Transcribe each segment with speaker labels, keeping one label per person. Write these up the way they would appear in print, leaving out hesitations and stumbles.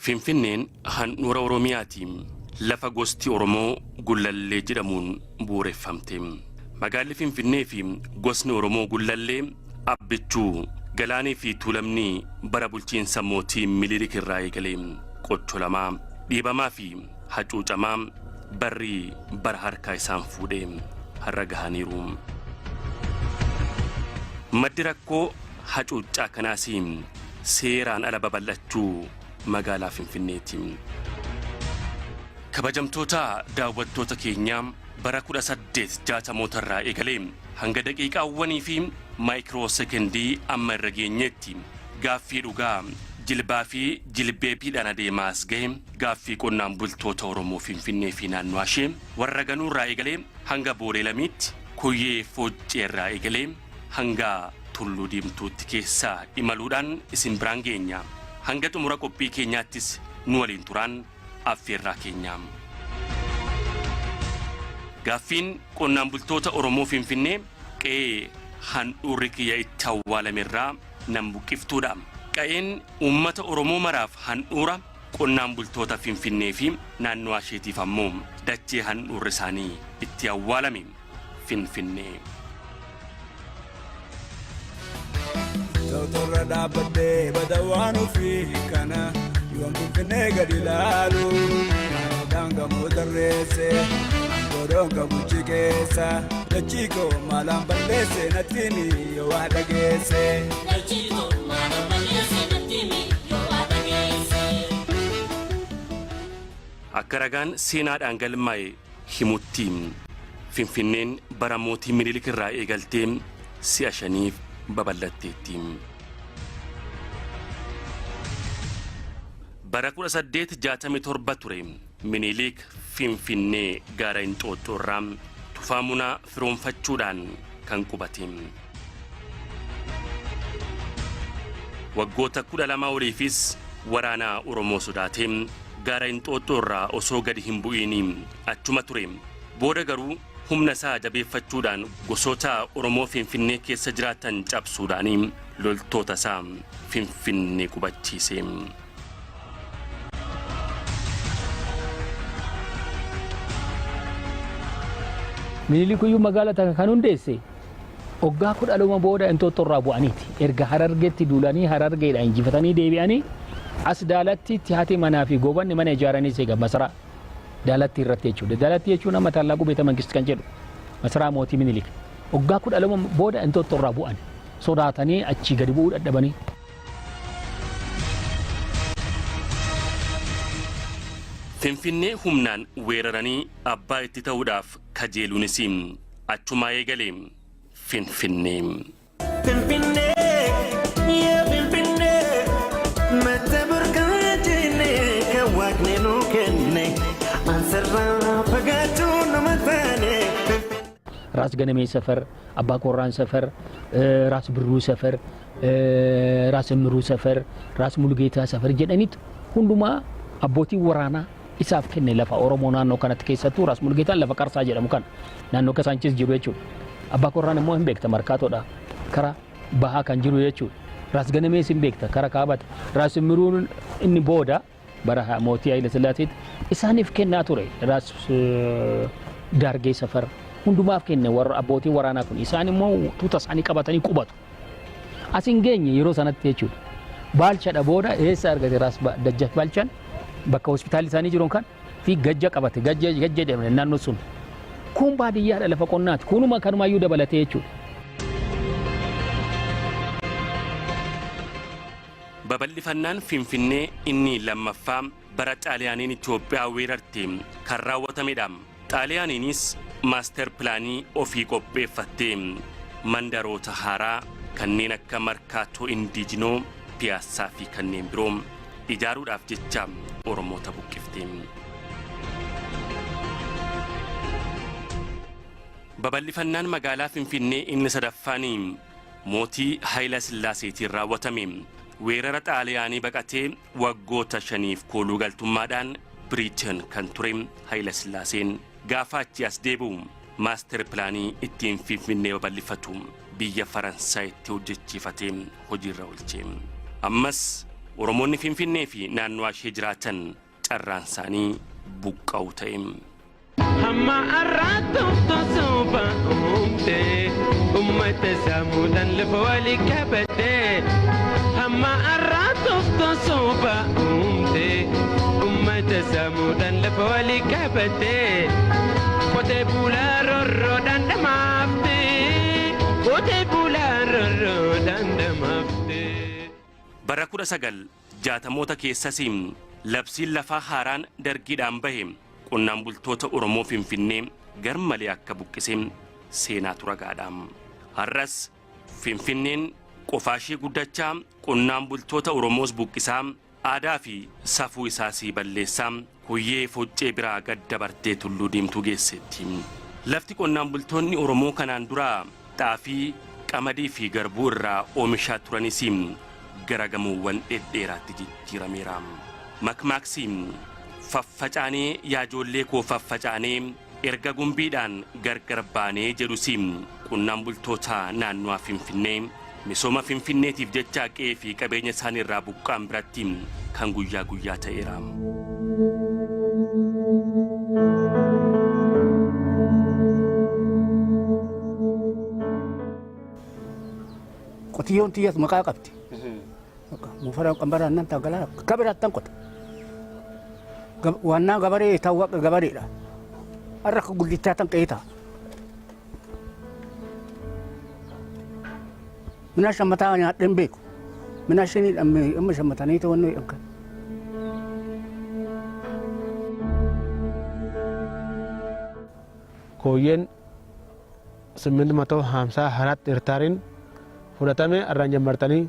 Speaker 1: Finfinneen handhuura Oromiyaati. Lafa gosti Oromoo Gullallee jedhamuun bu'uureffamte. Magaalli Finfinnee fi gosni Oromoo Gullallee Abbichuu, Galaanii fi Tuulamni bara bulchiinsa mootii Minilik irraa eegalee qocholamaa, dhiibamaa fi hacuucamaa barri bara harkaa isaan fuudhee har'a gahaniiru. Maddi rakkoo hacuuccaa kanaas seeraan ala babal'achuu magaalaa Finfinneeti. Kabajamtoota daawwattoota keenyaa, bara 1860moota irraa eegalee hanga daqiiqaawwanii fi maayikiroo sekendii amma irra geenyetti gaaffii dhugaa jilbaa fi jilbeebbiidhaan adeemaa as gahe, gaaffii qonnaan bultoota Oromoo Finfinnee fi naannoo ishee warra ganuu irraa eegalee hanga Boolee Lamiitti, Kuyyee Foccee irraa eegalee hanga Tulluu Diimtuutti keessa imaluudhaan isin biraan geenya. Hanga xumura qophii keenyaattis nu waliin turaan affeerraa keenya. Gaaffiin qonnaan bultoota Oromoo Finfinnee qe'ee handhuurri kiyya itti awwaalame irraa nan buqqiftuudha. Qa'een uummata Oromoo maraaf handhuura, qonnaan bultoota Finfinnee fi naannoo isheetiif ammoo dachee handhuurri isaanii itti awwaalame Finfinnee.
Speaker 2: Tawtorra dhaabbadhee bada waan ofii kana yoon Finfinnee gadi ilaalu, Maadaan gamoo tarreesse godhoon qabuchi keessa, dachii koo maalaan balleesse natti himi yoo waa dhageesse. Dachii koo maalaan balleesse
Speaker 1: natti himi yoo waa dhageesse. Akka ragaan seenaadhaan galmaa'e himutti, Finfinneen bara mootii Minilik irraa eegaltee si'a shaniif babal'atteetti. Bara 1867 ture Minilik Finfinnee gaara Inxooxxoo irraa Tufaa Munaa firoomfachuudhaan kan qubate. Waggoota 12 oliifis waraana Oromoo sodaatee gaara Inxooxxoo irraa osoo gadi hin bu'iin achuma ture. Booda garuu humna isaa jabeeffachuudhaan gosoota Oromoo Finfinnee keessa jiraatan cabsuudhaan loltoota isaa Finfinnee qubachiise.
Speaker 3: Minilik iyyuu magaala tana kan hundeesse waggaa 12 booda Inxooxxoo irraa bu'aniiti. Erga Harargeetti duulanii Harargeedha injifatanii deebi'anii as Daalattiitti haati manaa fi goobanni mana ijaaranii eega masaraa Daalattii irratti jechuudha. Daalattii jechuun amma Tallaaquu Beeta Mangist kan jedhu masaraa mootii Minilik. Waggaa 12 booda Inxooxxoo irraa bu'an sodaatanii achii gadi bu'uu dadhabanii.
Speaker 1: Finfinnee humnaan weeraranii abbaa itti ta'uudhaaf kajeeluunis achumaa eegale. Finfinnee.
Speaker 4: Finfinnee, yaa Finfinnee, madda burqaa jennee kan waaqni nuu kenne, ansarraa fagaachuu nama taane.
Speaker 3: Raas Ganamee Safar, Abbaa Korraan Safar, Raas Birruu Safar, Raas Immiruu Safar, Raas Mulugeetaa Safar jedhaniitu hundumaa abbootiin waraanaa isaaf kenne lafa Oromoo naannoo kanatti, keessattuu Raas Mulugeetaan lafa Qarsaa jedhamu kana naannoo Kasaanchis jiru jechuudha. Abbaa Korraan immoo hin beekta, Markaatoodha, kara bahaa kan jiru jechuudha. Raas Ganamees hin beekta, kara kaabata. Raas Immiruun inni booda bara mootii Haayila Sillaaseetti isaaniif kennaa ture. Raas Daargee Safar hundumaaf kenne warra abbootiin waraanaa kun, isaan immoo tuuta isaanii qabatanii qubatu. As hin geenye yeroo sanatti jechuudha. Baalchadha booda eessa argate? Raas Dajjaf Baalchan bakka hospitaalli isaanii jiru kan fi Gajja qabate, Gajja Gajja jedhamne naannoo sun. Kun baadiyyaadha, lafa qonnaati. Kunuma kanumaayyuu dabalatee jechuudha.
Speaker 1: Babal'ifannaan Finfinnee inni lammaffaa bara Xaaliyaaniin Itoophiyaa weerarte kan raawwatamedha. Xaaliyaaniinis maaster pilaanii ofii qopheeffattee mandaroota haaraa kanneen akka Markaatoo Indiijinoo, Piyaassaa fi kanneen biroo ijaaruudhaaf jecha Oromoota buqqifte. Babal'ifannaan magaalaa Finfinnee inni sadaffaan mootii Hayila Sillaaseetiin raawwatame. Weerara Xaaliyaanii baqatee waggoota 5f kooluu galtummaadhaan Biriiteen kan ture Hayila Sillaaseen gaafa achi as deebi'u maaster pilaanii ittiin Finfinnee babal'ifatu biyya Faransaayitti hojjechiifatee hojiirra oolche. Ammas Oromoonni Finfinnee fi naannoo ishee jiraatan carraan isaanii buqqa'u ta'e.
Speaker 5: Hamma har'aatti tosooba uumte, ummata saamuudhaan lafa walii qabate. Hamma har'aatti tosooba uumte, ummata saamuudhaan lafa walii qabate. Qotee bulaa rorroodhaan dhamaafte, qotee bulaa rorroodhaan dhamaafte.
Speaker 1: Bara 1960moota keessas labsiin lafaa haaraan dargiidhaan bahe qonnaan bultoota Oromoo Finfinnee garmalee akka buqqise seenaatu ragaadha. Har'as Finfinneen qofaashee guddachaa, qonnaan bultoota Oromoos buqqisaa, aadaa fi safuu isaas balleessaa, kuyyee foccee biraa gad dabartee Tulluu Diimtuu geesseetti. Lafti qonnaan bultoonni Oromoo kanaan dura xaafii, qamadii fi garbuu irraa oomishaa turanis gara gamoowwan dhedheeraatti jijjiirameera. Makmaaksi "Faffacaanee yaa ijoollee koo faffacaanee, erga gumbiidhaan gargar baanee" jedhus qonnaan bultoota naannoo Finfinnee misooma Finfinneetiif jecha qe'ee fi qabeenya isaanii irraa buqqaan biratti kan guyyaa guyyaa ta'eera.
Speaker 6: Qotiyyoon tiyyas maqaa qabdi. Mufara qambaraan nan tagalaa kabiraattan qota. Waannaa gabaree taawwaqa gabareedha. Har'a akka guddichaa tan qe'ee ta'a. Mina shammataa nyaadheen beeku. Mina shinii amma shammatanii ta'uu jedhan kan.
Speaker 7: Kooyyeen 854 hektaariin fudhatame irraan jammartanii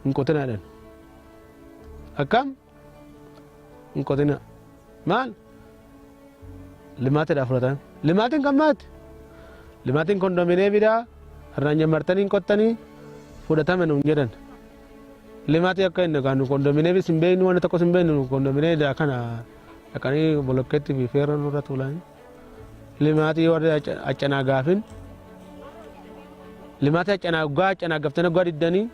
Speaker 7: hin qotina jedhan. Akkam hin qotina? Maal limaatiidhaa fudhatame? Limaatiin kan maati? Limaatiin kondominiyeemiidhaa irraan jammartanii hin qottanii fudhatame nuun jedhan. Limaatii akka inni kan kondominiyeemis hin beeknu, waan tokkos hin beeknu. Kondominiyeemii kana dhaqanii bolokkeetti fi feerra nurra tuulanii limaatii warri accanaa gaafin limaatii accanaa gaa accanaa gaftanii gaa diddanii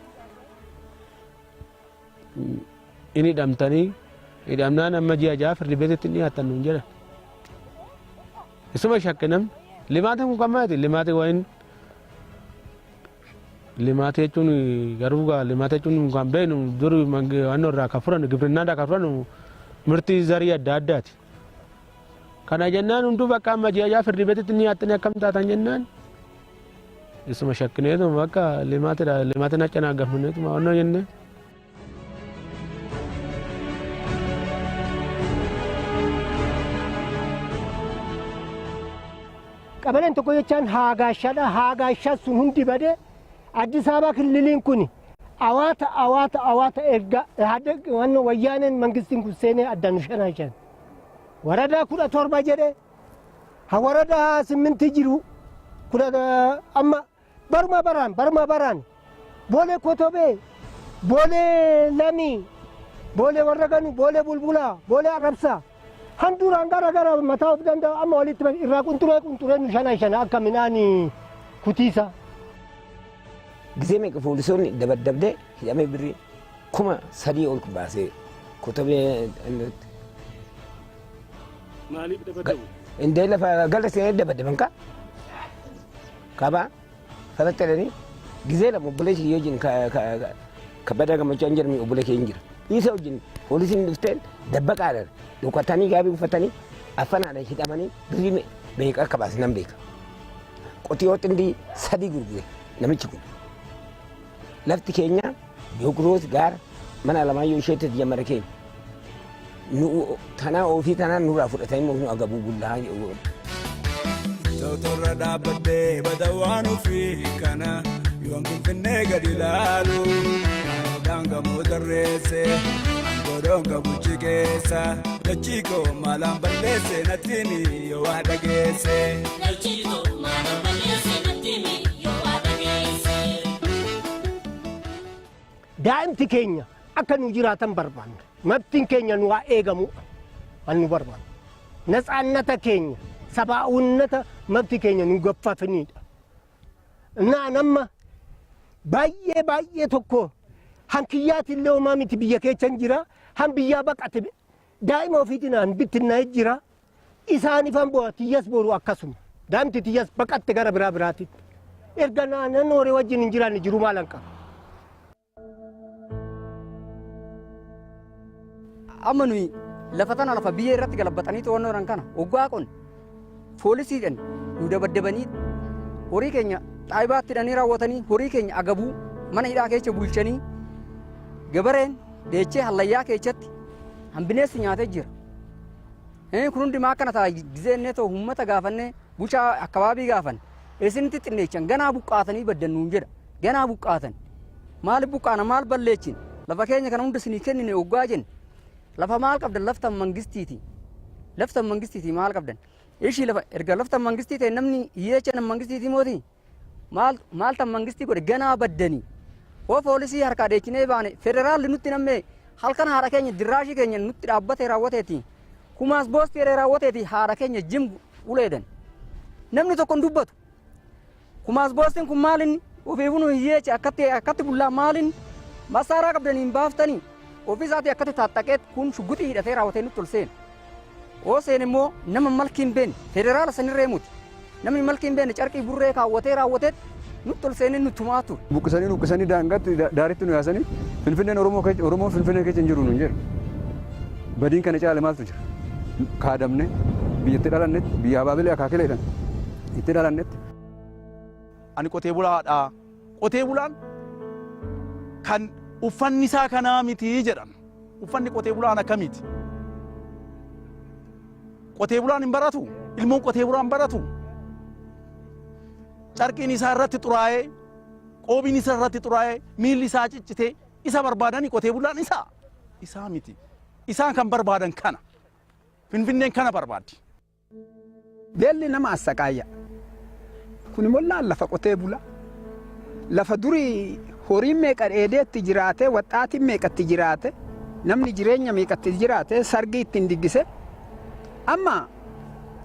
Speaker 7: inni hidhamtanii, hidhamnaan amma ji'a 6 firdi beetitti hin dhiyaattan nuun jedhan. Isuma shakke namni. Limaatiin kun kan maati? Limaatii wayin limaatii jechuun garuu gaa limaatii jechuun kan beeknu dur waan irraa kan fudhannu, gibrinnaadhaa kan fudhannu, mirtii zarii adda addaati. Kana jennaan hunduu bakka amma ji'a 6 firdi beetitti ni dhiyaattanii akkam taatan jennaan isuma shakkineetuma bakka limaatiidha limaatiin accanaa gafneetuma onnoo jennee.
Speaker 6: Qabaleen tokko jechaan haagaashaadha. Haagaashaa sun hundi badee Addis Ababa killiliin kun awaata awaata awaata erga wayyaaneen mangistiin kun seenee addaan nu shanaa shan. Waradaa 17 jedhe ha waradaa 8 jiru kudha amma baruma baraan baruma baraan Boolee Kotobee, Boolee Lamii, Boolee warra Ganu, Boolee Bulbulaa, Boolee Arabsaa handuraan gara gara mataa of danda'a amma walitti irraa qunxuree qunxuree nu shana shana akka midhaan kutiisa.
Speaker 8: Gisee meeqa poolisoonni dabaddabdee hidhamee birrii 3000 ol baasee Kotobee.
Speaker 1: Maaliif dabadabu?
Speaker 8: Indee lafa gala seenee dabadaban kaa. Kabaa farattalanii gisee lama obboleessi kiyya wajjin Kabbadaa Gammachuu an jedhamu obbolee keenya jira. Isa wajjin poolisiin dhufteen dabbaqaadhaan dhokatanii gaabii uffatanii affanaadhaan hidhamanii birrii meeqa akka baase nan beeka. Qotiyoo xindii 3 gurgure namichi kun. Lafti keenya Doogroos gaara mana Alamaayyoo isheetti jammara keenya. Nu tanaa ofii tanaa nurraa fudhatanii nu agabuu bullaa.
Speaker 2: Tawtorra dhaabbadhee bada waan ofii kana yoon Finfinnee gadi ilaalu, Alagaan gamoo tarreesse, godhoon qabuchi keessa, dachii koo maalaan balleesse natti himi yoo waa dhageesse. Dachii koo maalaan balleesse
Speaker 6: natti himi yoo waa dhageesse. Daa'imti keenya akka nu jiraatan barbaanna. Mabtiin keenya nu haa eegamu kan nu barbaannu. Natsaannata keenya, sabaa'unnata mabti keenya nu gaffafinidha. Naan amma baay'ee baay'ee tokko Han kiyyaati illee homaa miti, biyya keechan jira. Han biyyaa baqate daa'ima ofiitiin han bittinnaa'e jira. Isaanifan bu'a, tiyyas boru akkasuma. Daa'imti tiyyas baqatte gara biraa biraatitti. Erga nan horii wajjin hin jiraanne jiru maalan qaba?
Speaker 9: Amma nuyi lafa tana, lafa biyya irratti galabbatanii to'annoo jiran kana hoggaa qonne, poolisiidhaan nu dabaddabanii, horii keenya xaayibaatti hidhanii raawwatanii, horii keenya agabuu mana hidhaa keessa bulchanii, gabareen deechee hallayyaa keessatti hambineessi nyaatee jira. Kun hundi maa akkana ta'a gizee ta'u uummata gaafannee, bulchaa akkabaabii gaafan, isinitti xinneechan, ganaa buqqaatanii baddan nuun jedha. Ganaa buqqaatan. Maaliif buqqaana? Maal balleechin? Lafa keenya kana hunda isinii kennine hoggaa jenne, lafa maal qabdan? Laftan mangistiiti. Laftan mangistiiti, maal qabdan? Ishii lafa erga laftan mangistii ta'e, namni hiyyeecha nam mangistiiti mooti maal maal tan mangistii godhe? Ganaa baddanii. Hoo poolisii harkaa dheechinee baane, federaalli nutti nammee halkan haadha keenya dirraashii keenya nutti dhaabbatee raawwateeti. Kumaas boostii jedhee raawwateeti haadha keenya jim uleedan. Namni tokko hin dubbatu. Kumaas boostiin kun maal inni? Ofiifuu nu hiyyeecha akkatti akkatti bullaa, maal inni? Masaaraa qabdanii hin baaftanii. Ofii isaatii akkatti taaxxaqee kun shugguxii hidhatee raawwatee nutti ol seene. Oo seene immoo nama malkii hin beekne federaala sanirree muti. Namni malkii hin beekne carqii burree kaawwatee raawwatee nutti ol seenee nu tumaa ture.
Speaker 10: Buqqisanii buqqisanii daangaatti daaritti nu yaasanii, Finfinneen Oromoo keessa, Oromoon Finfinnee keessa hin jiru nuun jedhu. Badiin kana caale maaltu jira? Kaadamne biyyatti dhalannetti, biyya abaabilee akaakileedhaan itti dhalannetti.
Speaker 11: Ani qotee bulaadha. Qotee bulaan kan uffanni isaa kanaa miti jedhan. Uffanni qotee bulaan akkamiiti? Qotee bulaan hin baratu. Ilmoon qotee bulaan baratu. Carqiin isaa irratti xuraa'ee, qoobiin isaa irratti xuraa'ee, miilli isaa ciccitee isa barbaadanii qotee bulaan isaa isaa miti. Isaan kan barbaadan kana. Finfinneen kana barbaaddi.
Speaker 12: Beelli nama assaqaayya. Kun immoo lafa qotee bula. Lafa durii horiin meeqa dheedeetti jiraate, waxxaatiin meeqatti jiraate, namni jireenya meeqatti jiraate, sargii ittiin diggise. Amma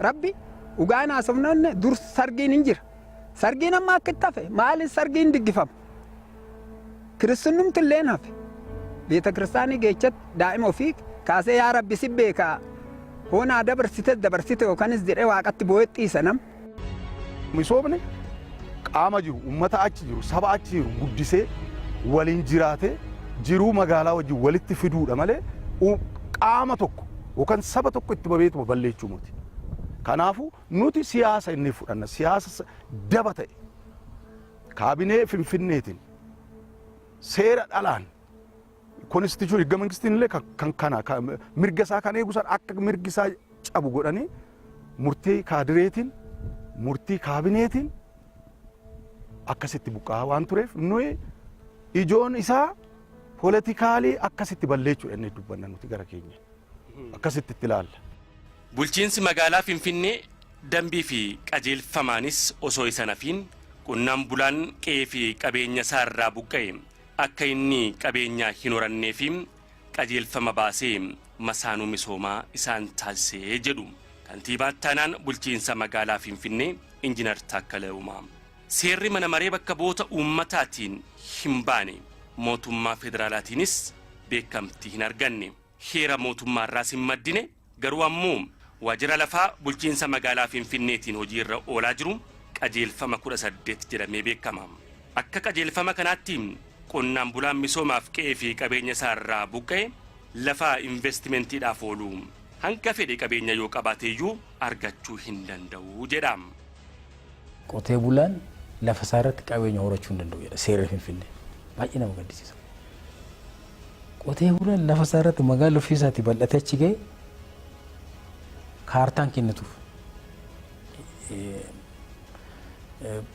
Speaker 12: rabbi dhugaan haasofnanne, dur sargiin hin jira. Sargiin amma akka itti hafe, maaliif sargiin diggifama? Kiristinnumti illeen hafe. Beeta kiristaanii geechatti daa'ima ofii kaasee, "Yaa Rabbi, si beekaa, hoonaa dabarsite dabarsite" yookanis jedhee waaqatti boo'ee xiisa nam.
Speaker 11: Misoomni qaama jiru, uummata achi jiru, saba achi jiru guddisee waliin jiraatee jiruu magaalaa wajjin walitti fiduudha malee qaama tokko yookaan saba tokko itti babeetuma balleechuu miti. Kanaafuu nuti siyaasa inni fudhanna, siyaasa daba ta'e kaabinee Finfinneetiin seera dhalaan constitution higga mangistiin illee kan kana mirga isaa kan eegu san akka mirgi isaa cabu godhanii, murtii kaadireetiin, murtii kaabineetiin akkasitti buqqa'aa waan tureef, nuyi ijoon isaa politically akkasitti balleechuudha inni dubbanna nuti gara keenya akkasitti itti ilaalla.
Speaker 1: Bulchiinsi magaalaa Finfinnee dambii fi qajeelfamaanis osoo isa nafiin qonnaan bulaan qe'ee fi qabeenya isaa irraa buqqa'e akka inni qabeenya hin horannee fi qajeelfama baasee masaanuu misoomaa isaan taasisee jedhu kantiibaa ittaanaan bulchiinsa magaalaa Finfinnee Injiinar Taakkalee Uumaa. Seerri mana maree bakka bu'oota uummataatiin hin baane, mootummaa federaalaatiinis beekamtii hin arganne, heera mootummaarraas hin maddine, garuu ammoo waajjira lafaa bulchiinsa magaalaa Finfinneetiin hojii irra oolaa jiru qajeelfama 18 jedhamee beekama. Akka qajeelfama kanaatti qonnaan bulaan misoomaaf qe'ee fi qabeenya isaa irraa buqqa'e lafa investimentiidhaaf oolu hanga fedhe qabeenya yoo qabaateeyyuu argachuu hin danda'u jedha.
Speaker 13: Qotee bulaan lafa isaa irratti qabeenya horachuu hin danda'u jedha seerri Finfinnee. Baay'ee nama gaddisiisa. Qotee bulaan lafa isaa irratti magaalli ofii isaatii bal'atee achi ga'e kaartaan kennituuf.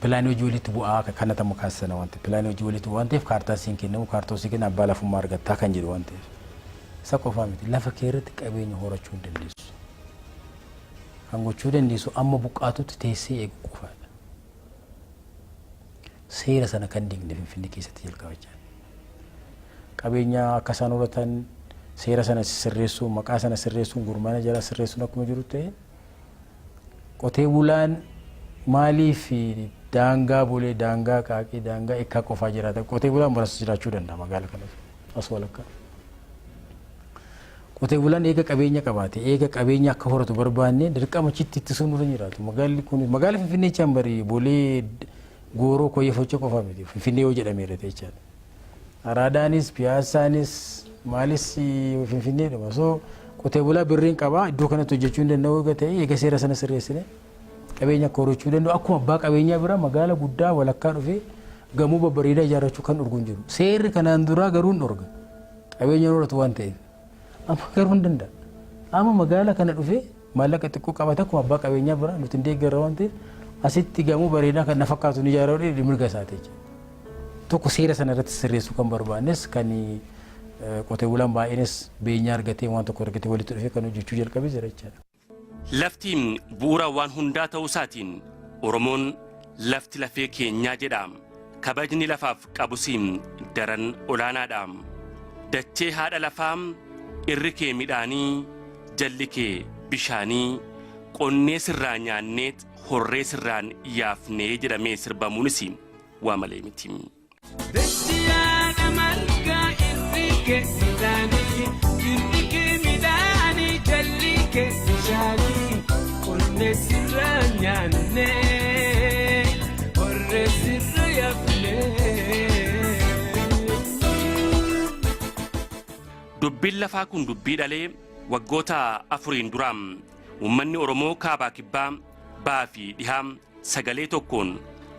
Speaker 13: Pilaanii hojii walitti bu'aa kana ta'u kaasisana waan ta'eef, pilaanii hojii walitti bu'aa waan ta'eef, kaartaan siin kennamu, kaartaa sii kenna, abbaa lafummaa argattaa kan jedhu waan ta'eef. Isa qofaa miti, lafa kee irratti qabeenya horachuu hin dandeessu. Kan gochuu dandeessu amma buqqaatutti teessee eegu qofaadha. Seera sana kan diigne Finfinnee keessatti jalqabachaa. Qabeenya akka isaan horatan seera sana sirreessuun, maqaa sana sirreessuun, gurmaana jalaa sirreessuun akkuma jiru ta'e, qotee bulaan maaliif Daangaa Boolee, daangaa Qaaqii, daangaa Ekkaa qofaa jiraata. Qotee bulaan muraasa jiraachuu danda'a magaala kana as walakkaa. Qotee bulaan eega qabeenya qabaate, eega qabeenya akka horatu barbaanne, dirqama achitti ittisuun nurra jiraatu. Magaalli kun magaala Finfinnee jechaan bari Boolee, Gooroo, Koyyee Fochee qofaa miti. Finfinnee yoo jedhameera ta'e jechaadha. Araadaanis, Piyaassaanis, maalis Finfinneedhuma. So qotee bulaa birriin qabaa iddoo kanatti hojjechuu hin danda'u eega ta'e, eega seera sana sirreessine, qabeenya akka horachuu danda'u, akkuma abbaa qabeenyaa bira magaala guddaa walakkaa dhufee gamoo babbareedaa ijaarrachuu kan dhorgu hin jiru. Seerri kanaan duraa garuu hin dhorga. Qabeenya hin horatu waan ta'eef. Amma garuu hin danda'a. Amma magaala kana dhufee maallaqa xiqqoo qabate akkuma abbaa qabeenyaa bira nuti hin deeggarra waan ta'eef, asitti gamoo bareedaa kan na fakkaatu ni ijaaruu mirga isaati jechuudha. Tokko seera sana irratti sirreessuu kan barbaannes, kan qotee bulaan baay'eenis beenyaa argatee, waan tokko argatee, walitti dhufee kan hojjechuu jalqabee jira jechaadha.
Speaker 1: Lafti bu'uura waan hundaa ta'uu isaatiin Oromoon lafti lafee keenyaa jedha. Kabajni lafaaf qabus daran olaanaadha. Dachee haadha lafaa, irri kee midhaanii, jalli kee bishaanii, qonnee sirraa nyaanneet horree sirraan yaafnee jedhamee sirbamuunis waa malee miti.
Speaker 5: Dachiyaadha margaa, irri kee midhaanii, irri kee midhaanii, jalli kee bishaanii, qonnee sirraa nyaannee horree sirra yaafnee.
Speaker 1: Dubbiin lafaa kun dubbii dhalee waggoota 4n dura uummanni Oromoo kaabaa, kibbaa, baa fi dhihaa sagalee tokkoon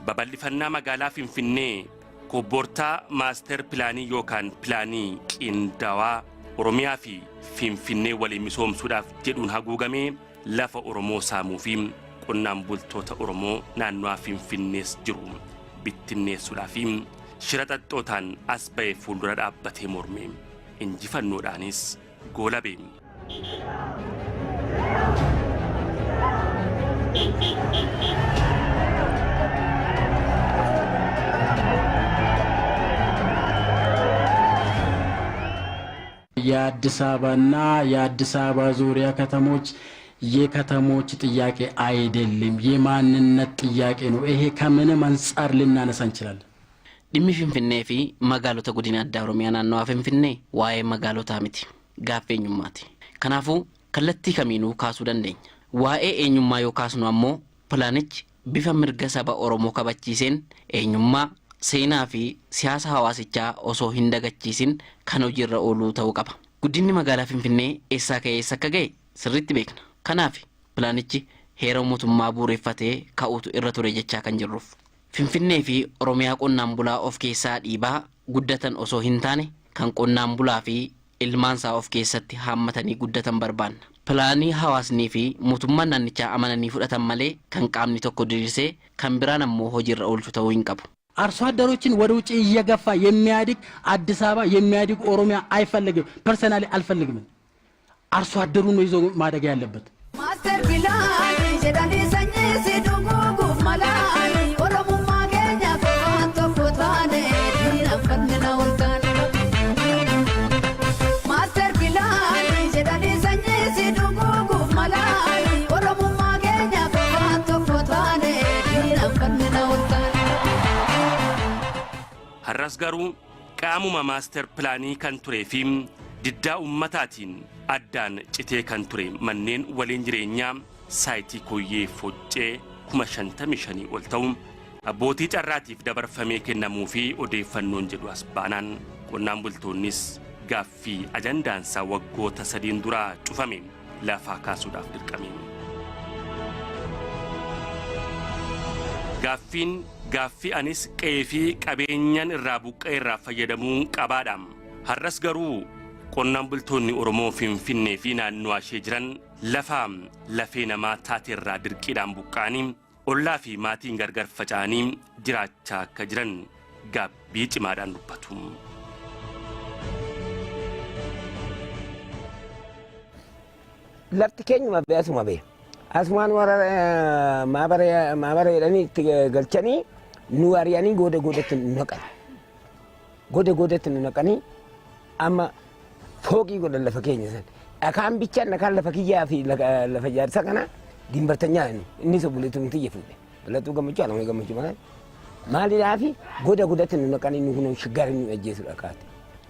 Speaker 1: babal'ifannaa magaalaa Finfinnee kobbortaa master pilaanii yookaan pilaanii qindaawaa Oromiyaa fi Finfinnee waliin misoomsuudhaaf jedhuun haguugamee lafa Oromoo saamuu fi qonnaan bultoota Oromoo naannawaa Finfinnees jiru bittinneessuudhaa fi shira xaxxootaan as ba'e fuuldura dhaabbatee morme, injifannoodhaanis goolabe.
Speaker 14: የአዲስ አበባና የአዲስ አበባ ዙሪያ ከተሞች የከተሞች ጥያቄ አይደለም፣ የማንነት ጥያቄ ነው። ይሄ ከምንም አንጻር ልናነሳ እንችላለን።
Speaker 15: Dhimmi Finfinnee fi magaalota godina addaa Oromiyaa naannawaa Finfinnee waa'ee magaalotaa miti. Gaaffii eenyummaati. Kanaafuu kallattii kamiinuu kaasuu dandeenya. Waa'ee eenyummaa yoo kaasnu ammoo pilaanichi bifa mirga saba Oromoo kabachiiseen, eenyummaa, seenaa fi siyaasa hawaasichaa osoo hin dagachiisin kan hojiirra ooluu ta'uu qaba. Guddinni magaalaa Finfinnee eessaa ka'ee eessa akka ga'e sirriitti beekna. Kanaaf pilaanichi heera mootummaa bu'uureffatee ka'uutu irra ture jechaa kan jirruuf. Finfinnee fi Oromiyaa qonnaan bulaa of keessaa dhiibaa guddatan osoo hin taane, kan qonnaan bulaa fi ilmaansaa of keessatti haammatanii guddatan barbaanna. Pilaanii hawaasnii fi mootummaan naannichaa amananii fudhatan malee kan qaamni tokko diriirsee kan biraan ammoo hojiirra oolchu ta'uu hin qabu.
Speaker 14: አርሶ አደሮችን ወደ ውጭ እየገፋ የሚያድግ አዲስ አበባ፣ የሚያድግ ኦሮሚያ አይፈልግም። Personally አልፈልግም። አርሶ አደሩ ነው ይዞ ማደግ ያለበት።
Speaker 16: Master pilaanii jedhanii sanyii si dhuguuguuf malaanii, Oromummaa keenyaaf waan tokko taane, diinaan falmina ol taane. Master pilaanii jedhanii sanyii si dhuguuguuf malaanii, Oromummaa keenyaaf waan tokko taane, diinaan falmina ol taane.
Speaker 1: Har'as garuu qaamuma master pilaanii kan turee fi diddaa ummataatiin addaan citee kan ture manneen waliin jireenyaa saayitii Koyyee Foccee 55,000 ol ta'u abbootii carraatiif dabarfamee kennamuu fi odeeffannoon jedhu as baanaan, qonnaan bultoonnis gaaffii ajandaansaa waggoota 3n duraa cufame lafaa kaasuudhaaf dirqame. Gaaffiin gaaffii anis qe'ee fi qabeenyaan irraa buqqa'e irraa fayyadamuu qabaadha. Har'as garuu qonnaan bultoonni Oromoo Finfinnee fi naannoo ishee jiran lafa lafee namaa taate irraa dirqiidhaan buqqa'anii, ollaa fi maatiin gargar faca'anii jiraachaa akka jiran gaabbii cimaadhaan dubbatu.
Speaker 8: Lafti keenyuma bee asuma bee. Asumaan warra maabara jedhanii itti galchanii nu ari'anii gooda goodatti nu naqan. Gooda goodatti nu naqanii amma fooqii godhan lafa keenya san. Dhakaan bichaan dhakaan lafa kiyyaa fi lafa ijaarsa kana dimbartanyaa inni innis obboleettiin tiyya fuudhe. Balaxuu Gammachuu, Alamuu Gammachuu malee. Maalidhaafi goda godatti nu naqanii nu kun shiggaari nu ajjeesudha kaate.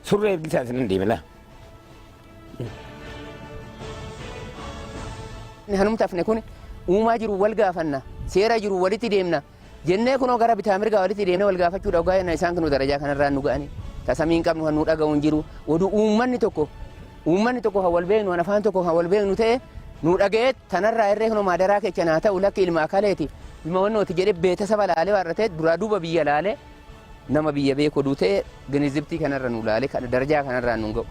Speaker 8: Surree ergisaa isinan deeme laa.
Speaker 17: Hanumti hafne kun uumaa jiru wal gaafanna, seera jiru walitti deemna jennee kunoo gara bitaa mirgaa walitti deemnee wal gaafachuudha ogaa jenna. Isaan kunu darajaa kanarraa nu ga'ani. Tasamii hin qabnu, kan nu dhaga'u hin jiru. Oduu uummanni tokko kan wal beeknu, kan afaan tokko kan wal beeknu ta'e nu dhaga'ee tanarraa irree kunoo maadaraa kecha naa ta'u, lakki ilma akaleeti, ilma wannooti jedhee beetasaba laalee warra duraa duuba biyya laalee nama biyya beeku oduu ta'e ginizibtii kanarra nu laalee darajaa kanarraa nu ga'u.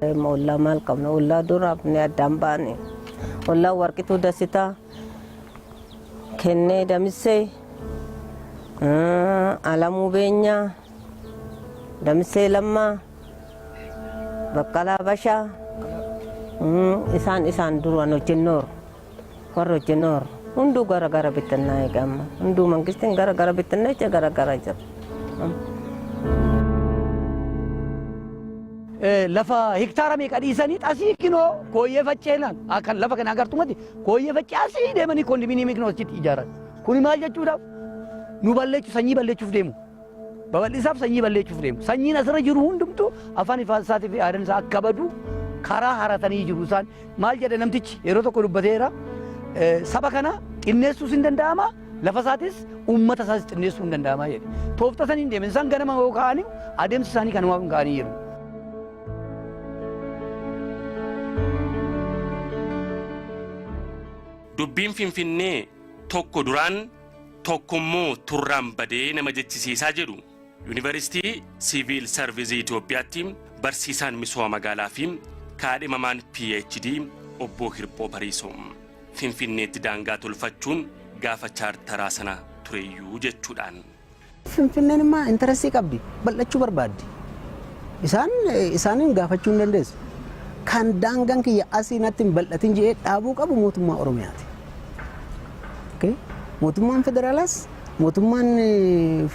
Speaker 18: Ollaa maal qabna? Ollaa duraaf ni addaan baane. Ollaa Warqituu Dasitaa, Kennee Damissee, Alamuu Beenyaa, Damissee Lammaa, Baqqalaa Bashaa, isaan duraan hojjennooru. Warra hojjennooru. Hunduu gara gara bittinnaa eegama. Hunduu mangistiin gara gara bittinnaa jecha gara gara jira.
Speaker 19: Lafa hektaara meeqa dhiisanii xasii kinoo kooyyee facceenaan kan lafa kana agartumatti kooyyee faccee asii deemanii kondominiyeemii kinoo achitti ijaaran. Kuni maal jechuudha? Nu balleechu, sanyii balleechuuf deemu. Babal'isaaf sanyii balleechuuf deemu. Sanyiin asirra jiru hundumtuu afaan isaatii fi aadaan isaa akka badu karaa haratanii jiru isaan. Maal jedhe namtichi yeroo tokko dubbateera. Saba kana xinneessuus hin danda'ama, lafa isaatis uummata isaatis xinneessuu hin danda'ama jedhe. Toofta saniin hin deemen. Isaan ganama yoo ka'anii adeemsi isaanii kanumaaf hin ka'anii jiru.
Speaker 1: Dubbiin Finfinnee tokko duraan tokkommoo turraan badee nama jechisiisaa jedhu Yuunivarsiitii Siviil Sarviizii Itoophiyaatti barsiisaan misooma magaalaa fi kaadhimamaan PhD obbo Hirphoo Bariisoo. Finfinneetti daangaa tolfachuun gaafa chaartaraa sana tureyyuu jechuudhaan.
Speaker 20: Finfinneen immoo interestii qabdi, bal'achuu barbaaddi. Isaan isaaniin gaafachuu hin dandeessu. Kan daangaan kiyya asii natti hin bal'atin jedhee dhaabuu qabu mootummaa Oromiyaati. Mootummaan federaalaas, mootummaan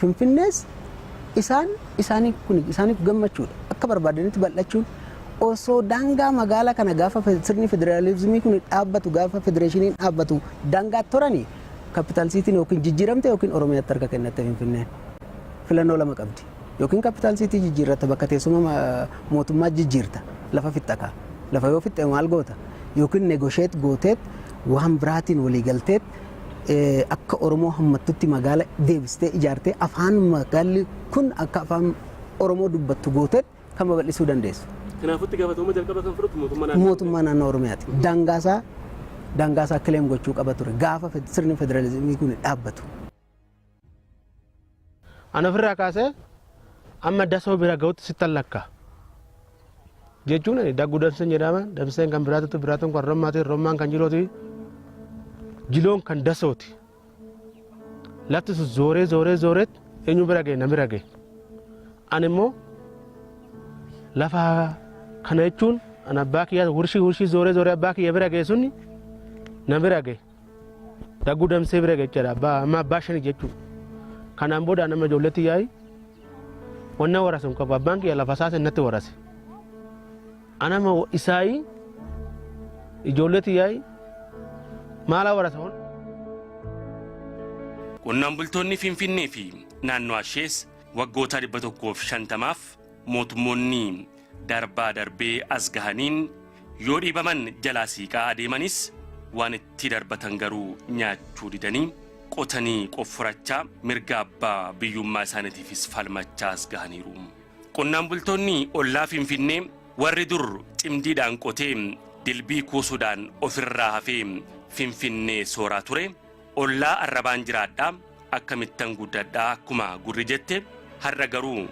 Speaker 20: Finfinnees, isaan isaaniif kun isaaniif gammachuudha. Akka barbaadanitti bal'achuun osoo daangaa magaalaa kana gaafa sirni federaalizimii kun dhaabbatu, gaafa federeeshiniin dhaabbatu daangaa toranii capital cityn yookiin jijjiiramte yookiin Oromiyaatti harka kennatte Finfinneen. Filannoo lama qabdi. Yookiin capital city jijjiirratta, bakka teessuma mootummaa jijjiirta, lafa fixxa. Lafa yoo fixxe maal goota? Yookiin negotiate gooteet waan biraatiin walii galteet akka Oromoo hammattutti magaala deebistee ijaartee afaan magaalli kun akka afaan Oromoo dubbattu gooteet kan babal'isuu dandeessu.
Speaker 1: Kanaafutti gaafatamummaa jalqaba kan fudhatu mootummaa naannoo.
Speaker 20: Mootummaa naannoo Oromiyaati. Daangaasaa claim gochuu qaba ture gaafa sirni federaalizimii kun dhaabbatu.
Speaker 7: Ana ofirraa kaasee amma Dasoo bira ga'utti sittan lakka. Jechuun ani Dagguu Damseen jedhama. Damseen kan biraatutti, biraatuun kan Rommaati, Rommaan kan Jilooti. Jiloon kan Dasooti. Lafti sun zooree zooree zooreetti eenyu bira ga'e? Na bira ga'e. Ani immoo lafa kana jechuun an abbaa kiyyaa wurshii wurshii zooree zooree abbaa kiyya bira ga'e sunni na bira ga'e. Dagguu Damsee bira ga'e jechaadha. Abbaa amma abbaa shani jechuudha. Kanaan booda nama ijoolleetti yaa'i wanna warase hin qabu. Abbaan kiyya lafa isaa natti warase. Anama isaayi ijoolleetti yaa'i maala warase hon.
Speaker 1: Qonnaan bultoonni Finfinnee fi naannoo ishees waggoota 150f mootummoonni darbaa darbee as gahaniin yoo dhiibaman jalaa siiqaa adeemanis, waan itti darbatan garuu nyaachuu didanii qotanii qoffurachaa mirga abbaa biyyummaa isaaniitiifis falmachaa as gahaniiru. Qonnaan bultoonni ollaa Finfinnee warri dur cimdiidhaan qotee dilbii kuusuudhaan ofirraa hafee Finfinnee sooraa ture, ollaa arrabaan jiraadhaa, akkamittan guddadhaa akkuma gurri jette, har'a garuu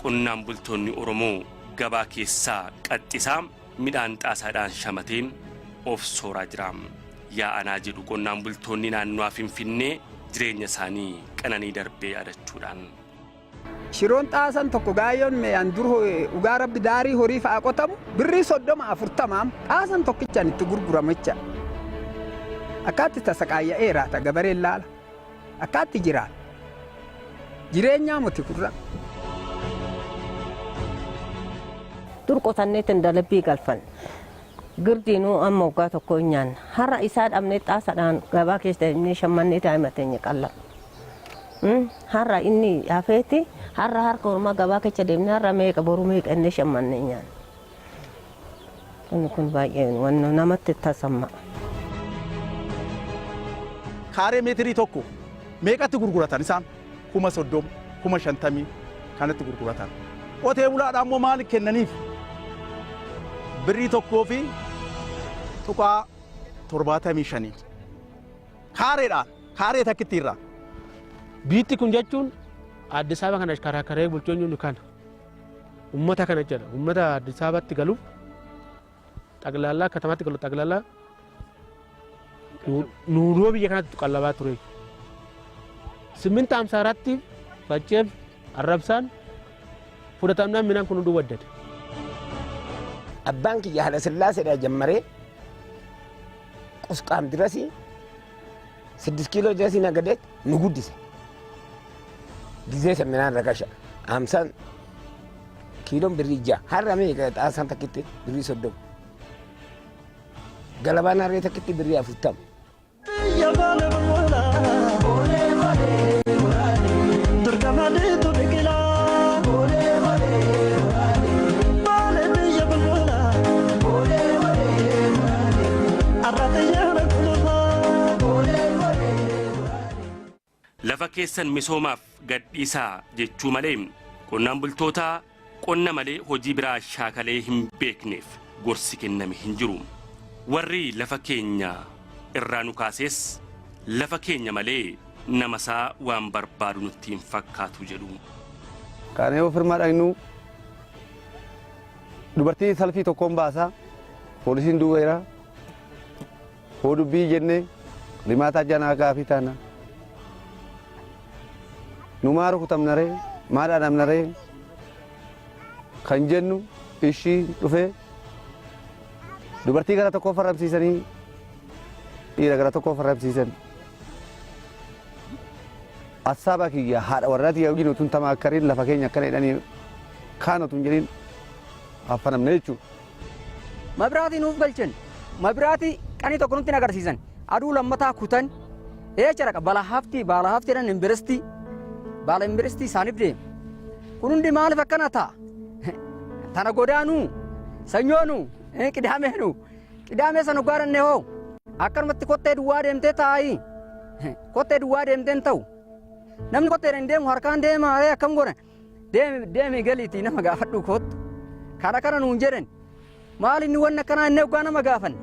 Speaker 1: qonnaan bultoonni Oromoo gabaa keessaa qaxxisaa midhaan xaasaadhaan shamatee of sooraa jira. Yaa'anaa jedhu qonnaan bultoonni naannoo Finfinnee jireenya isaanii qananii darbee yaadachuudhaan.
Speaker 12: Shiroon xaasan tokko gaayyoon meeyaan dur dhugaa rabbi daarii horii fa'a qotamu birrii 30 40 xaasan tokkichaan itti gurguramu jecha. Akkaatti tasaqaayya'eeraata gabareen laala. Akkaatti jiraata. Jireenyaa muti kurra.
Speaker 18: Dur qotanneetiin dalabbii galfanne. Girdiinuu amma waggaa tokko hin nyaanna. Har'a isaa dhabnee xaasaadhaan gabaa keessa deemnee shammannee daa'ima teenya qallabna. Har'a inni hafeeti har'a harka ormaa gabaa keessa deemnee har'a meeqa boru meeqa innee shammannee nyaanna. Inni kun baay'ee wanno namatti tasamma.
Speaker 11: Kaaree meetirii tokko meeqatti gurguratan isaan? 30,000, 50,000 kanatti gurguratan. Qotee bulaadhaan immoo maal kennaniif? Birrii 1.75. Kaareedhaan, kaaree takkitti irraa.
Speaker 7: Biitti kun jechuun Addis Ababa kana karaa bulchoonni kana ummata kana jedha, ummata Addis Ababatti galuuf xaqlaalaa katamatti galu xaqlaalaa nuuroo biyya kanatti qallabaa ture. Simminta 54tti facceef arrabsaan fudhatamnaan midhaan kun hunduu waddate.
Speaker 8: Abbaan kiyya Haala Sillaaseedhaa jammaree Qusqaam dirasii 6 kiiloo dirasii nagadee nu guddise. Gizee san midhaan rakasha. Hamsaan kiiloon birrii 6. Har'a meeqa xaasaan takkitti? Birrii 30. Galabaan harree takkitti birrii 40.
Speaker 1: Lafa keessan misoomaaf gadhiisaa jechuu malee qonnaan bultoota qonna malee hojii biraa shaakalee hin beekneef gorsi kenname hin jiru. Warri lafa keenya irraa nu kaasees lafa keenya malee nama isaa waan barbaadu nutti hin fakkaatu jedhu.
Speaker 21: Kaanee yoo firmaa dhaqnu dubartii salfii tokkoon baasaa, poolisiin duuba jira. Hoo dubbii jennee limaataa janaa gaafii taana. Nu maa rukutamna ree, maa dhaanamna ree kan jennu ishii dhufee dubartii gara tokkoo farramsiisanii dhiira gara tokkoo farramsiisan. Assaaba kiyya haadha warraa tiyya wajjin utuun tamaakkariin lafa keenya akkana jedhanii kaan utuun jedhin affanamne jechuudha.
Speaker 9: Mabiraatii nuuf galchan. Mabiraatii qanii tokko nutti hin agarsiisan. Aduu lammataa kutan. Eecha dhaqa bala haftii baala haftii jedhan imbiristii. Baala imbiristii isaaniif deema. Kun hundi maaliif akkana ta'a? Tana godaanuu, sanyoonuu, qidaameenuu. Qidaamee sana dhugaa hoo? Akkanumatti kottee duwwaa deemtee taa'ii. Kottee duwwaa deemtee hin ta'u. Namni kotteedhaan hin deemu, harkaan deema akkam godhan? Deemi deemi galiitii nama gaafadhu kottu. Kana kana nuun jedhan. Maal inni wanna akkanaa inni hoggaa nama gaafan?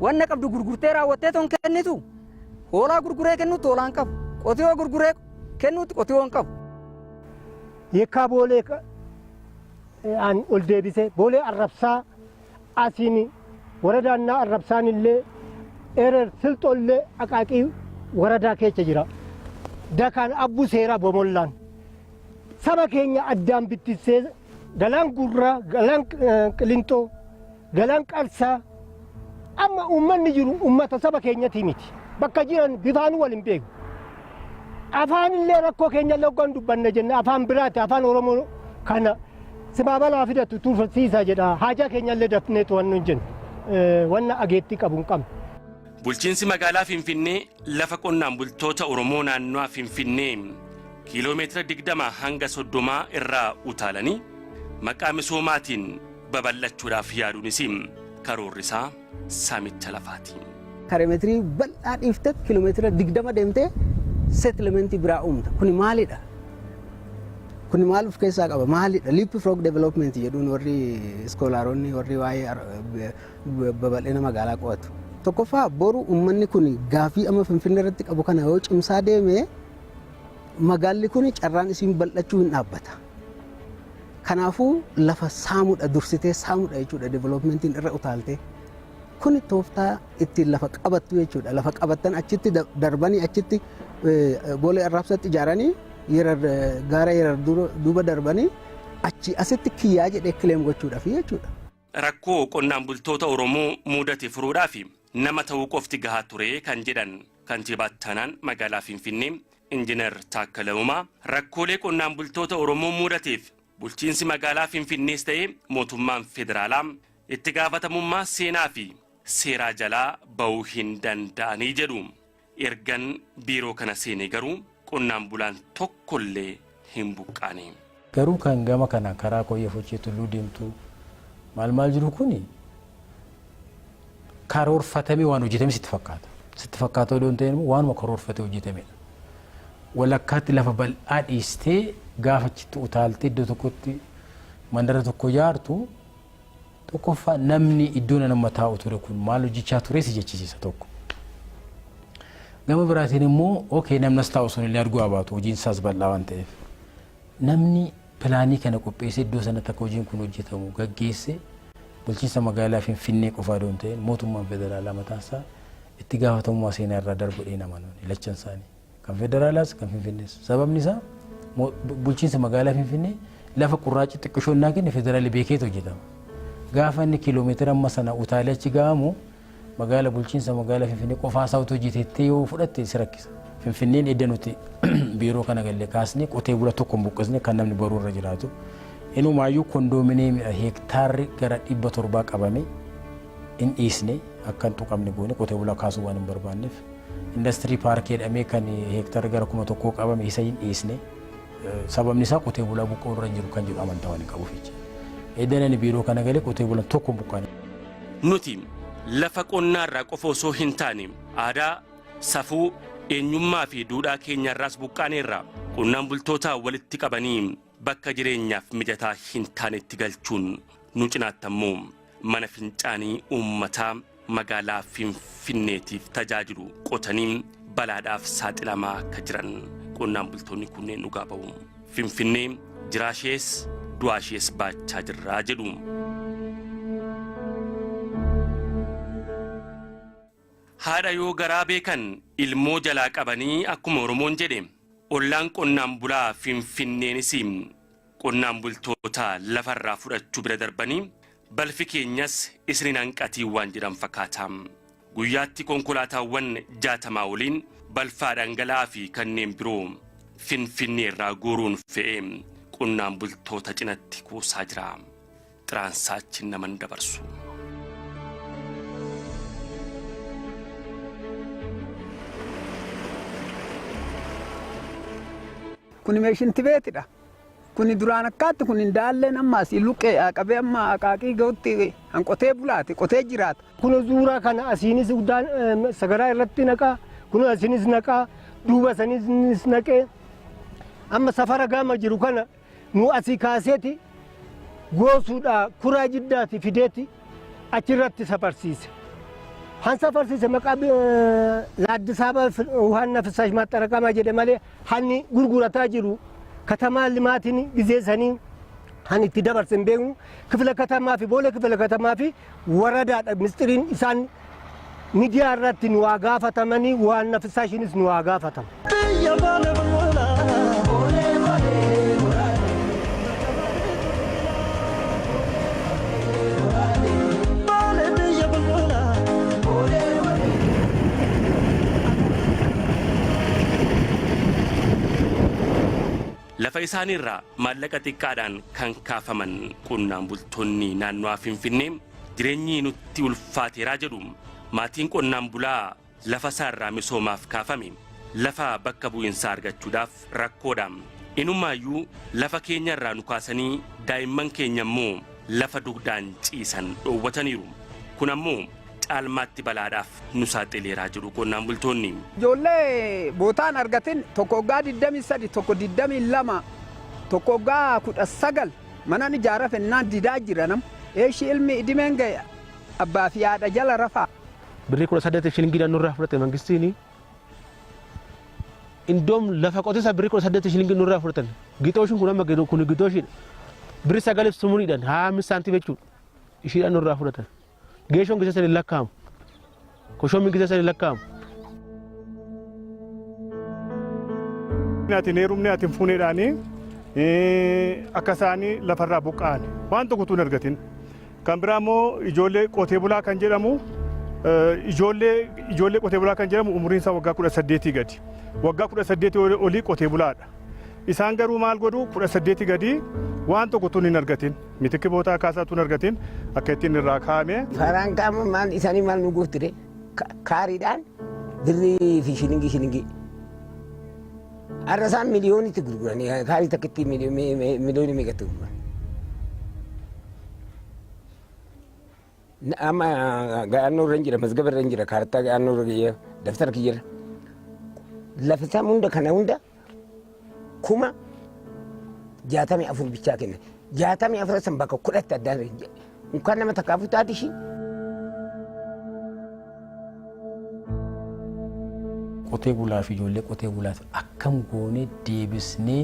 Speaker 9: Wanna qabdu gurgurtee raawwattee ton kennitu. Hoolaa gurguree kennutti hoolaa hin qabu. Qotiyoo gurguree kennutti qotiyoo hin qabu.
Speaker 6: Yekkaa Boolee an ol deebisee Boolee Arrabsaa asiin waradaannaa Arrabsaan illee Erer Silxoollee Aqaaqii waradaa keessa jira. Dakaan Abbu Seeraa Bomollaan saba keenya addaan bittissee Galaan Gurraa, Galaan Qilinxoo, Galaan Qarsaa amma uummanni jiru uummata saba keenyatii miti. Bakka jiran bifaanuu wal hin beeku. Afaan illee rakkoo keenya illee hoggaan dubbanna jenne afaan biraati, afaan Oromoo kana simaa balaa fidatu tuufasiisa jedha. Haajaa keenya illee dafnee to'annu hin jennu. Wanna ageettii qabu hin qabnu.
Speaker 1: Bulchiinsi magaalaa Finfinnee lafa qonnaan bultoota Oromoo naannoo Finfinnee kiiloomeetira 20 hanga 30 irraa utaalanii maqaa misoomaatiin babal'achuudhaaf yaaduunis karoorri isaa saamicha lafaati.
Speaker 20: Kareemetirii bal'aa dhiiftee kiiloomeetira 20 deemtee settlementii biraa uumta. Kuni maalidha? Kuni maal of keessaa qaba? Maalidha? Leapfrog development jedhuun warri scholaroonni, warri waa'ee babal'ina magaalaa qo'atu. Tokkoffaa, boru uummanni kun gaafii amma Finfinnee irratti qabu kana yoo cimsaa deeme, magaalli kun carraan isiin bal'achuu hin dhaabbata. Kanaafuu lafa saamudha, dursitee saamudha jechuudha, developmentiin irra utaaltee. Kun tooftaa ittiin lafa qabattu jechuudha. Lafa qabattan achitti darbanii achitti Boolee Arraabsatti ijaaranii, gaara Yerar duuba darbanii achi asitti kiyyaa jedhee claim gochuudhaaf jechuudha.
Speaker 1: Rakkoo qonnaan bultoota Oromoo mudate furuudhaaf nama ta'uu qofti gahaa ture kan jedhan kantiibaa Ittaanaan magaalaa Finfinnee Injiinar Taakkala Uumaa, rakkoolee qonnaan bultoota Oromoo mudateef bulchiinsi magaalaa Finfinnees ta'ee mootummaan federaalaa Itti gaafatamummaa seenaa fi seeraa jalaa ba'uu hin danda'anii jedhu. Ergan biiroo kana seenee garuu qonnaan bulaan tokkollee hin buqqaane.
Speaker 13: Garuu kan gama kana karaa Koyyee Fochee Tulluu deemtu maal maal jiru kuni karoorfatamee waan hojjetame sitti fakkaata. Sitti fakkaata odoo hin ta'in immoo waanuma karoorfatee hojjetamedha. Walakkaatti lafa bal'aa dhiistee gaafa achitti utaaltee iddoo tokkotti mandara tokko ijaartu, tokkoffaa namni iddoo nama taa'u ture kun maal hojjechaa ture si jechisiisa tokko. Gama biraatiin immoo, okay, namni as taa'u sun illee arguu haa baatu, hojiin isaas bal'aa waan ta'eef. Namni pilaanii kana qopheessee iddoo sanatti akka hojiin kun hojjetamu gaggeesse, bulchiinsa magaalaa Finfinnee qofaa odoo hin ta'in mootummaan federaalaa mataan isaa itti gaafatamummaa seenaa irraa darbu jedheen amanu lachan isaanii. Kan federaalaas kan Finfinnees. Sababni isaa, bulchiinsa magaalaa Finfinnee lafa qurraacii xiqqishoo innaa kenne federaalli beekeetu hojjetama. Gaafa inni kiiloomeetira amma sana utaalee achi ga'amu, magaala bulchiinsa magaalaa Finfinnee qofaa isaa utuu hojjetettee yoo fudhatte si rakkisa. Finfinneen edda nuti biiroo kana galle kaasnee qotee bula tokko hin buqqisne kan namni baruu irra jiraatu. Inumaayyuu kondoomineemidha heektaarri gara 700 qabame hin dhiisne, akka hin tuqamne goone, qotee bulaa kaasuu waan hin barbaanneef. Indastirii paarkii jedhamee kan heektaarri gara 1000 qabame isa hin dhiisne. Sababni isaa qotee bulaa buqqa'uu irra hin jiru kan jedhu amantaa waan hin qabuuf jecha. Eddan ani biiroo kana galee qotee bulaan tokko hin buqqaane.
Speaker 1: Nuti lafa qonnaarraa qofa osoo hin taane aadaa, safuu, eenyummaa fi duudhaa keenyarraas buqqaaneerra. Qonnaan bultoota walitti qabanii bakka jireenyaaf mijataa hin taanetti galchuun nu cinaatti ammoo mana fincaanii uummataa magaalaa Finfinneetiif tajaajilu qotanii balaadhaaf saaxilamaa akka jiran qonnaan bultoonni kunneen dhugaa ba'u. Finfinnee jiraashees du'aashees baachaa jirraa jedhu. Haadha yoo garaa beekan ilmoo jalaa qabanii akkuma Oromoon jedhe, ollaan qonnaan bulaa Finfinneenis qonnaan bultoota lafarraa fudhachuu bira darbanii balfi keenyas isin hin hanqatiin waan jedhan fakkaata. Guyyaatti konkolaataawwan 60 oliin balfaa dhangala'aa fi kanneen biroo Finfinnee irraa guuruun fe'ee qonnaan bultoota cinatti kuusaa jira. Xiraansaa achiin naman dabarsu.
Speaker 12: Kuni meeshinti beetidha. Kuni duraan akkaatti kun hin daalleen amma asii luqqee qabee amma aqaaqii gahutti han qotee bulaati, qotee jiraata.
Speaker 6: Kun zuuraa kana asiinis udaan sagaraa irratti naqaa, kun asiinis naqaa, duuba saniis naqee, amma safara gama jiru kana nu asii kaaseeti goosuudha kuraa jiddaati fideeti achirratti safarsiise. Han safarsiise maqaa ለአዲስ አበባ ውሃና ፍሳሽ ማጠራቀሚያ jedhe malee hanni gurgurataa jiru katamaa limaatiin gizee sanii han itti dabarse hin beeknu. Kifila katamaa fi boolee kifila katamaa fi waradaadha mistiriin isaan miidiyaa irratti nu haa gaafatamanii, waan ፍሳሽinis nu haa gaafatamu.
Speaker 1: Lafa isaaniirraa maallaqa xiqqaadhaan kan kaafaman qonnaan bultoonni naannawaa Finfinnee jireenyi nutti ulfaateeraa jedhu. Maatiin qonnaan bulaa lafa isaarraa misoomaaf kaafame lafa bakka bu'iinsaa argachuudhaaf rakkoodha. Inumaayyuu lafa keenyarraa nu kaasanii daa'imman keenya immoo lafa dugdaan ciisan dhoowwataniiru. Kun ammoo caalmaatti balaadhaaf nu saaxileeraa jedhu qonnaan bultoonni.
Speaker 12: Ijoollee bootaan argatin tokko waggaa 23, tokko 22, tokko waggaa 19 manan ijaara fennaan didaa jira nam. Eeshi ilmi idimeen ga'e abbaa fi haadha jala rafaa.
Speaker 7: Birrii 18 shilingiidhaan nurraa fudhate mangistiin. Indoom lafa qotisa birrii 18 shilingii nurraa fudhatan. Gixooshiin kun amma kun gixooshiidha. Birrii sagaliif sumuuniidhaan 25 saantiim jechuudha. Ishiidhaan nurraa fudhatan. Geeshoon gisa sanii lakkaa'amu. Koshoomiin gisa sanii lakkaa'amu.
Speaker 4: Ati hin heerumne, ati hin fuuneedhaanii akka isaanii lafarraa buqqa'an waan tokko utuu hin argatin. Kan biraa immoo ijoollee qotee bulaa kan jedhamu, ijoollee qotee bulaa kan jedhamu umuriin isaa waggaa 18 gadi. Waggaa 18 olii qotee bulaadha. Isaan garuu maal godhu, 18 gadi Waan tokko tun hin argatin mitikki bootaa kaasaa tun argatin akka ittiin irraa kaa'ame.
Speaker 8: Farankaa maal isaanii maal nu gooftire kaariidhaan birrii fi shilingii shilingii. Har'a isaan miliyoonitti gurguran kaarii takkitti miliyoonii meeqatti gurguran. Amma ga'annoo irra hin jira mazgaba irra hin jira kaartaa ga'annoo irra jira daftara kiyya irra. Lafa isaa hunda kana hunda 64,000 bichaa kenna. 64 san bakka kudhatti addaan unkaan nama takkaafuu taati ishii.
Speaker 13: Qotee bulaa fi ijoollee qotee bulaatiif akkam goonee deebisnee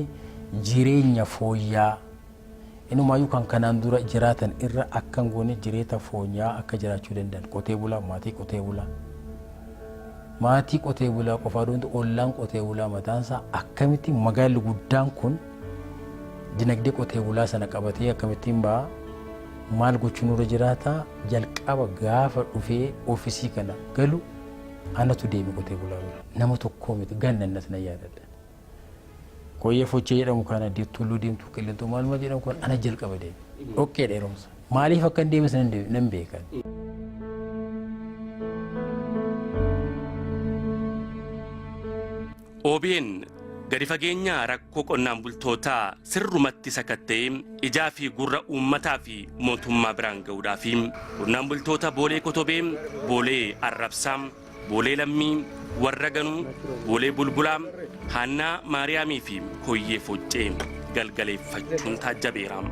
Speaker 13: jireenya fooyya'aa inumaayyuu kan kanaan dura jiraatan irra akkam goonee jireeta fooyya'aa akka jiraachuu danda'an qotee bulaa maatii qotee bulaa maatii qotee bulaa qofaa dhuuntu ollaan qotee bulaa mataansaa akkamitti magaalli guddaan kun dinagdee qotee bulaa sana qabatee akkamittiin ba'a maal gochuun nurra jiraata jalqaba gaafa dhufee oofisii kana galu anatu deeme qotee bulaa bira nama tokkoo miti ganna innas nan yaadadha. Koyyee Fochee jedhamu kana Tulluu Diimtuu Qilleenxoo maal maal jedhamu kana ana jalqaba deeme dhoqqee dheerumsa maaliif akka hin deemes nan beekan.
Speaker 1: OBN gadi fageenya rakkoo qonnaan bultootaa sirrumatti sakatta'ee ijaa fi gurra uummataa fi mootummaa biraan ga'uudhaaf qonnaan bultoota Boolee Kotobee, Boolee Arrabsaa, Boolee Lammii, Warra Ganuu, Boolee Bulbulaa, Haannaa Maariyaamii fi Koyyee Foccee galgaleeffachuun taajjabeera.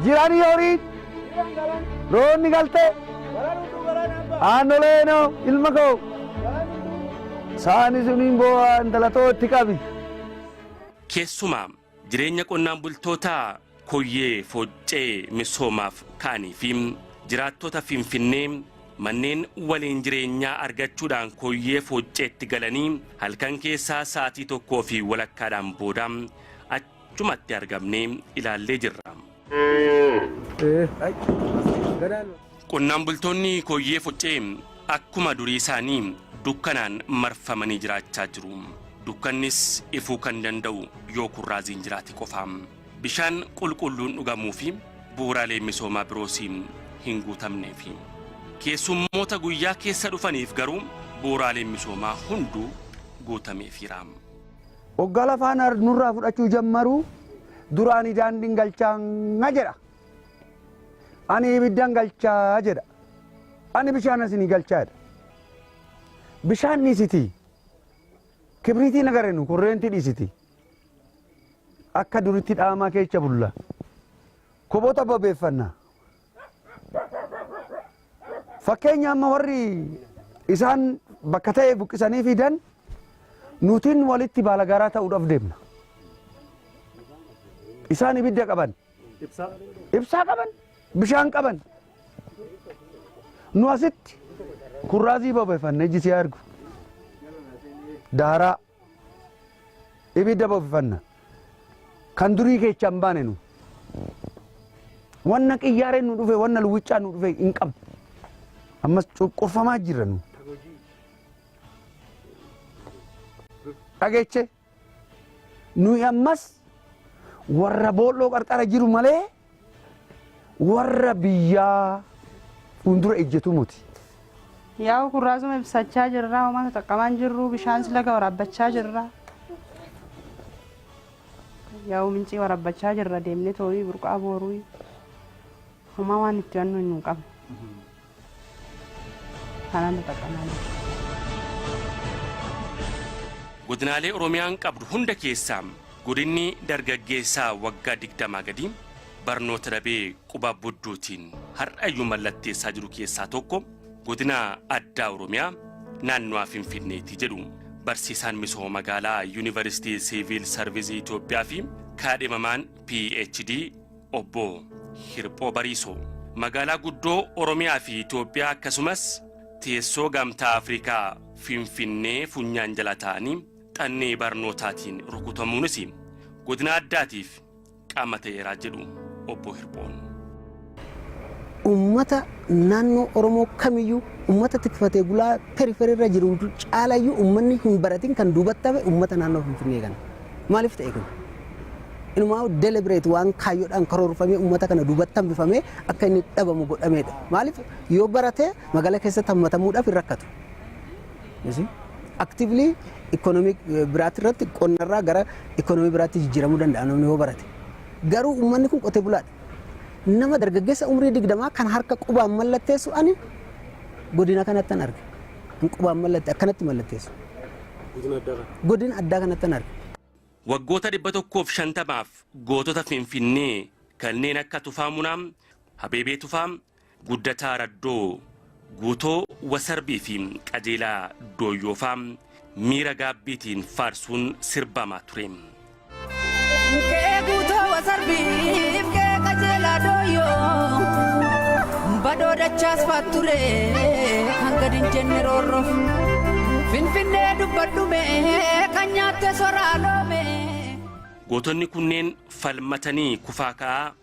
Speaker 3: Jiranii horii roonni galtee aanoleenoo ilma koo saani suniin boo'aa intala too itti qabi.
Speaker 1: Keessumaa jireenya qonnaan bultootaa Koyyee Foccee misoomaaf ka'anii fi jiraattota Finfinnee manneen waliin jireenyaa argachuudhaan Koyyee Focceetti galanii halkan keessaa sa'aatii tokkoo fi walakkaadhaan booda achumatti argamnee ilaallee jirra. Qonnaan bultoonni Koyyee Foccee akkuma durii isaanii dukkanaan marfamanii jiraachaa jiru. Dukkannis ifuu kan danda'u yoo kurraaziin jiraate qofa. Bishaan qulqulluun dhugamuu fi bu'uuraalee misoomaa biroos hin guutamneefi. Keessummoota guyyaa keessa dhufaniif garuu bu'uuraaleen misoomaa hunduu guutameefiira.
Speaker 3: Hoggaa lafaa nurraa fudhachuu jammaru duraani daandiin galchaa jedha. Ani ibiddaan galchaa jedha. Ani bishaan isinii galchaa jedha. Bishaan dhiisiti. Kibriitii nagarenu kurreentii dhiisiti. Akka duritti dhaamaa keessa bulla. Koboota bobeeffanna. Fakkeenya amma warri isaan bakka ta'e buqqisanii fidan nutiin walitti baalagaaraa ta'uudhaaf deemna. Isaan ibidda qaban. Ibsaa qaban. Bishaan qaban. Nu asitti kurraazii bobeeffanna iji si argu. Daaraa. Ibidda bobeeffanna. Kan durii keessa hin baane nu. Wanna qiyyaareen nu dhufe wanna luwwiccaan nu dhufe hin qabnu. Ammas cunqurfamaa jirra nu. Dhageeche nuyi ammas warra boolloo qarqara jiru malee warra biyyaa fuuldura ejjetu miti.
Speaker 22: Yaa'u kurraasuma ibsachaa jirra, homaa xaxaqamaa hin jirru, bishaan laga waraabbachaa jirra. Yaa'u mincii waraabbachaa jirra deemnee toorii burqaa booruu homaa waan itti wannu hin qabnu. Kanaan xaxaqamaa jirra.
Speaker 1: Godinaalee Oromiyaan qabdu hunda keessaa godinni dargaggeessaa waggaa 20 gadi barnoota dhabee quba budduutiin har'ayyuu mallatteessaa jiru keessaa tokko godina addaa Oromiyaa naannawaa Finfinneetti jedhu barsiisaan misooma magaalaa Yuunivarsiitii Siviil Sarvisii Itoophiyaa fi kaadhimamaan PhD obbo Hirphoo Bariisoo. Magaalaa guddoo Oromiyaa fi Itoophiyaa akkasumas teessoo gamtaa Afrikaa Finfinnee funyaan jala ta'anii xannee barnootaatiin rukutamuunis godina addaatiif qaama ta'eeraa jedhu obbo Hirphoon.
Speaker 20: Uummata naannoo Oromoo kamiyyuu, uummata tikfatee bulaa periphery irra jiru caalayyuu, uummanni hin baratin kan duubatti hafe uummata naannoo Finfinnee kana. Maaliif ta'e kun? Inumaa deliberate waan kaayyoodhaan karoorfamee uummata kana duubatti hambifamee akka inni dhabamu godhameedha. Maaliif? Yoo barate magaalaa keessatti hammatamuudhaaf hin rakkatu. Actively economy biraatti irratti, qonnarraa gara economy biraatti jijjiiramuu danda'a namni yoo barate. Garuu uummanni kun qotee bulaadha. Nama dargaggeessa umrii 20 kan harka qubaan mallatteessu ani godina kanatti arge. Kan qubaan mallatte akkanatti mallatteessu. Godina addaa kanatti arge.
Speaker 1: Waggoota 150f gootota Finfinnee kanneen akka Tufaa Munaa, Habeebee Tufaa, Guddataa Raddoo, Guutoo Wasarbii fi Qajeelaa Dooyyoofaa miira gaabbiitiin faarsuun sirbamaa ture.
Speaker 16: Kee Guutoo Wasarbiif kee Qajeelaa Dooyyoo badoo dachaas faatture kan gadi hin jenne roorroof Finfinnee dubbadhume kan nyaatte soraa loome.
Speaker 1: Gootonni kunneen falmatanii kufaa ka'aa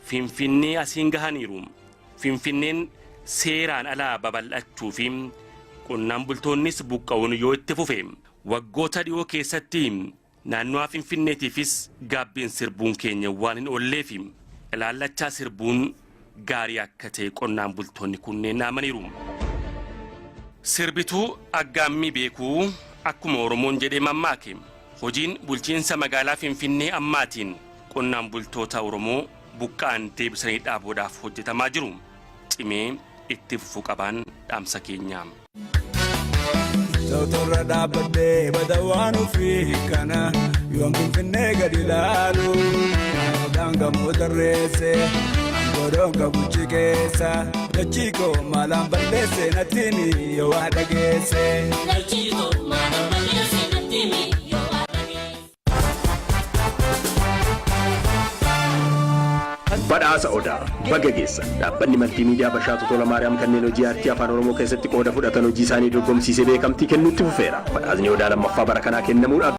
Speaker 1: Finfinnee asiin gahaniiru. Finfinneen seeraan alaa babal'achuu fi qonnaan bultoonnis buqqa'uun yoo itti fufe, waggoota dhiyoo keessatti naannawaa Finfinneetiifis gaabbiin sirbuun keenya waan hin oolleef ilaallachaa sirbuun gaarii akka ta'e qonnaan bultoonni kunneen amaniiru. Sirbituu aggaammii beekuu akkuma Oromoon jedhee mammaake, hojiin bulchiinsa magaalaa Finfinnee ammaatiin qonnaan bultoota Oromoo buqqa'an deebisanii dhaabuudhaaf hojjetamaa jiru cimee itti fufuu qabaan dhaamsa keenya.
Speaker 5: Tootorra dhaabbadhee bada waan ofii kana yoon Finfinnee gadi ilaalu, Naannoodhaan gamoo tarreesse godhoon qabuchi keessa, dachii koo maalaan balleesse nattiin yoo waa dhageesse. Dachii koo maalaan balleesse nattiin yoo waa dhageesse.
Speaker 2: Badhaasa Odaa baga geessan. Dhaabbanni maltiimiidiyaa Bashaatu Tola Maariyaam kanneen hojii aartii afaan Oromoo keessatti qooda fudhatan hojii isaanii dorgomsiisee beekamtii kennuutti fufeera. Badhaasni Odaa lammaffaa bara kanaa kennamuudhaaf.